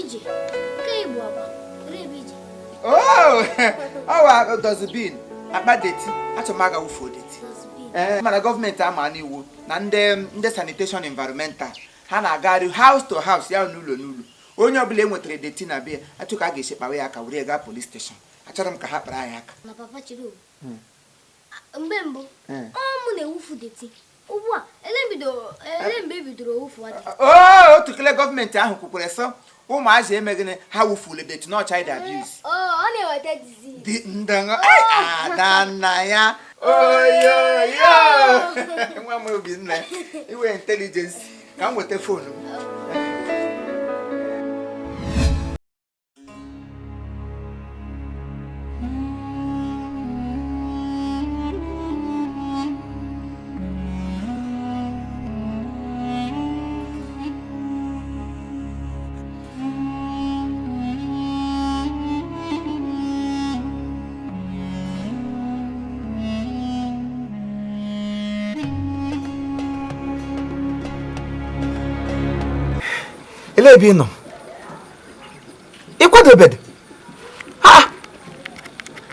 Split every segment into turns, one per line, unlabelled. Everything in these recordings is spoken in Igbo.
Ije nke Igbo ọba ebe ije.
Oh, ọwa dustbin akpa dirty, achọrọ m aga wufuo dirty. Ee, mana gọọmenti ama n'iwu na ndị sanitation environmental ha na-agagharị house to house, ya n'ụlọ n'ụlọ. Onye ọbụla e nwetara dirty na be ya, achọ ka a ga-esi kpawa ya aka were gaa police station. Achọrọ m ka ha kpara anyị aka.
Na papa chere, mgbe mbụ ọ mụ na-ewufu dirty, ugbu a ele mgbe ebidoro owufu?
Otu kele gọọmenti ahụ kwukwere sọ ụmụazị emeghị ha wufule dirty na child abuse.
Ọ na-eweta disease.
Adanna ya oyoyo, nwa m Obinna, iwe intelligence ka m nweta phone m. Elee ebe ị nọ? Ịkwadobedo ha?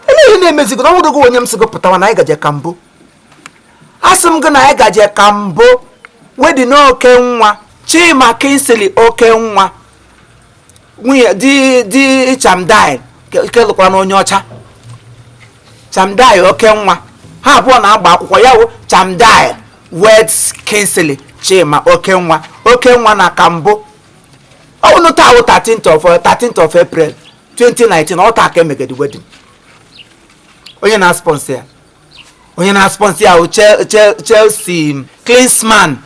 Elee ihe na-emezigo na ọnwụdogo? Onye m sị gị pụtawa na anyị gaje ka mbụ, asị m gị na anyị gaje ka mbụ wedding oke nwa Chima Kingsley, oke nwa nwunye di Chamdai ke lụkwara na onye ọcha Chamdai oke nwa. Ha abụọ na-agba akwụkwọ ya wụ Chamdai weds Kingsley Chima oke nwa, oke nwa na Kambụ. Ọwụnụ taa wụ 13th of April 2019. Ọ taa ka emegede wedding. Onye na-sponsor ya, onye na-sponsor ya wụ Chelsea Klinsmann,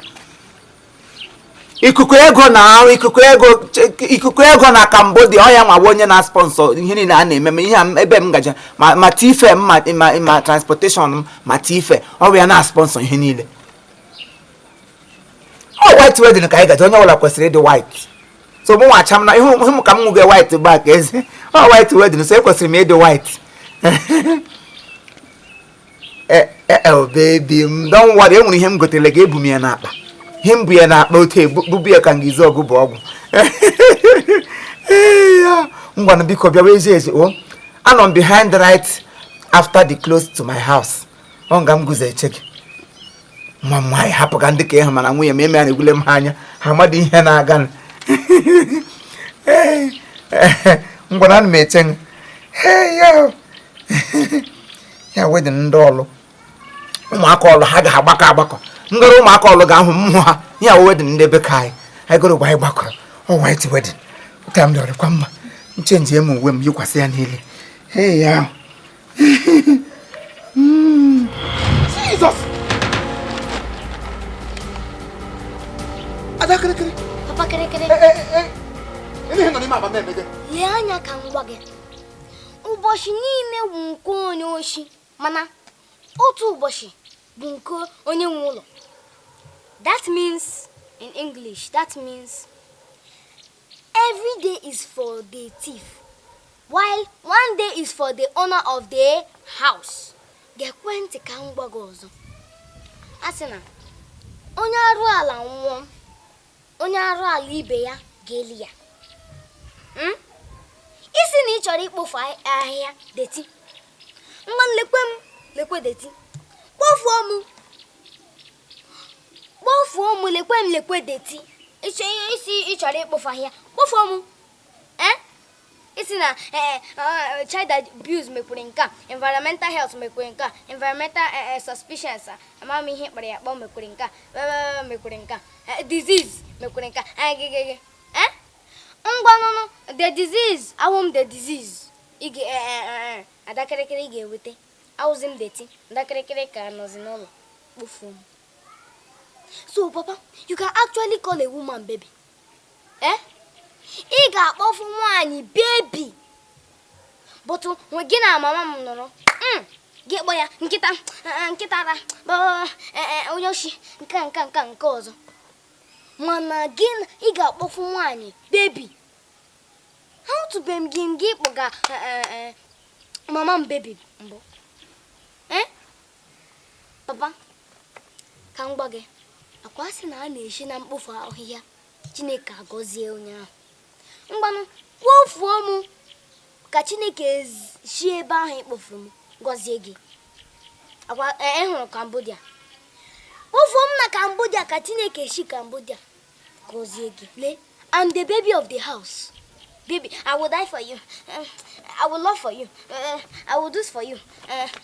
ikuku ego na arụ ikuku ego, ikuku ego na Cambodia. Ọ ya nwawa onye na-sponsor ihe niile a na-eme, ma ihe ebe m gaje, ma tife m, ma transportation m, ma tife ọ bụ ya na-sponsor ihe niile. Ọ white wedding ka anyị gaje, onye ọbụla kwesịrị ịdị white. So mụ nwa acham na ihu m ka m nwuge white gbaa ka eze. Ọ white wedding, so ekwesịrị m ịdị white. Ee, baby m, don't worry, enwere ihe m gotere gị, ebu m ya n'akpa. Ihe m bu ya n'akpa otu ebubu ya ka ngizi ọgụ bụ ọgwụ. Ngwanụ, biko bịawa ezi ezi o. Anọ m behind, right after the close to my house. Ọ nga m guzo eche gị. Nwa m nwaanyị, hapụ ka ndị ka ịhụ mana nwunye m eme ya na-egwule m ha anya, ha amadị ihe na-aga. Ngwanụ, ana m eche gị. Ya wedding ndị ọlụ, ụmụaka ọlụ ha ga-agbakọ agbakọ ngara, ụmụaka ọlụ ga-ahụ m hụ ha. Ya wedding ndị ebe ka anyị goro gwa anyị gbakọrọ. Ọ white wedding ụta m dọrịkwa mma. M change m uwe m yikwasị ya n'elu. Hey ya, Jesus! Ada kịrịkịrị!
Papa kịrịkịrị!
Ihe nọ n'ime akpa m emege.
Lee anya ka m gwa gị, ụbọchị niile bụ nke onye oshi, mana otu ụbọchị bụ nke onye nwe ụlọ. That means, in English, that means every day is for the thief while one day is for the owner of the house. Gekwe ntị ka m gwa gị ọzọ, a sị na onye arụ ala nwụọ, onye arụ ala ibe ya ga-eli ya. Isi na ị chọrọ ikpofu ahịhịa dirty, ngwa, lekwe m, lekwe dirty, kpofuo m, kpofuo m, lekwe m, lekwe dirty. Isi ị chọrọ ikpofu ahịhịa, kpofuo m. Ee, isi na child abuse mekwere nke a, environmental health mekwere nke a, environmental suspicions, ama m ihe kpara ya kpọ, mekwere nke a, mekwere nke a, disease mekwere nke a, gịgịgị. Ngwanụnụ, the disease awụ m, the disease ị ga adakịrịkịrị ị ga-eweta awụzi m dirty, ndakịrịkịrị ka nọzi n'ụlọ kpofuo m. So papa, you can actually call a woman baby. Eh, ị ga-akpọfu nwaanyị baby, but gị na mama m nọrọ, gị kpọ ya nkịta, nkịta ra, onye oshi, nke nke nke nke ọzọ. Mana gị ị ga-akpọfu nwaanyị baby. Ahụtụbeghị m gị gị kpọga mama m baby mbụ. Papa, ka m gwa gị, akwa sị na a na-esi na mkpofu ahịhịa Chineke agọzie onye ahụ. Ngwanụ, kpofuo m ka Chineke si ebe ahụ ị kpofuru m gọzie gị. Akwa ị hụrụ Cambodia, kpofuo m na Cambodia ka Chineke si Cambodia gọzie gị. Lee, I'm the baby of the house. Baby, I will die for you. I will love for you. I will do for you.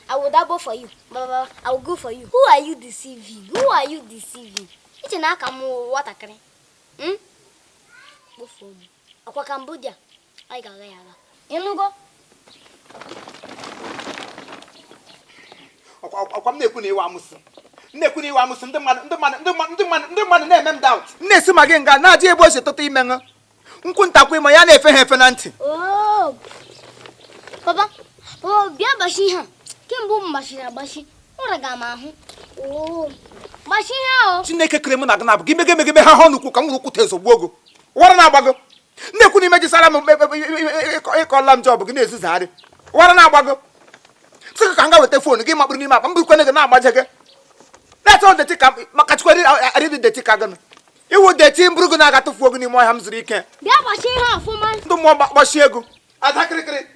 I will double for you. Blah, blah, blah. I will go for you. Who are you deceiving? Who are you deceiving? I che na aka m nwatakịrị. Kpofuo m. Akwa Cambodia, anyị ga-aga ya aga. Ịnụgo?
Ọkwa m na-ekwu na ị wụ amụsụ, m na-ekwu na ị wụ amụsụ, ndị mmadụ ndị mmadụ ndị mmadụ ndị mmadụ ndị mmadụ na-eme m doubt, m na-esi ma gị nga na-ajụ ebe o si tụta ime ṅụ nkwụ ntakwu ime ya na-efe ha efe na ntị.
Oh! Papa, papa, bịa gbachi ihe a. Kemgbe m gbachiri agbachi, ụra ga m ahụ. Oh! Gbachi ihe ahụ.
Chineke kere mụ na gị na-abụ gị mege megebe ha hụ n'ukwu ka m nwere okwute ezogbuo gị wara na-agbago na-ekwu n'ime jisara m ịkọla m job gị na-ezuzagharị wara na-agbago sị ka m ga weta phone gị makpụrụ n'ime akpa m burukwana gị na-agbaje gị na-achọ dirty ka maka chukwu arịdị dirty ka gị ị wụ dirty m buru gị na-aga tụfuo gị n'ime ọhịa m zuru ike.
Bịa gbachie ihe ọfụma.
Ndị mmụọ gbachie ego ada kịrịkịrị.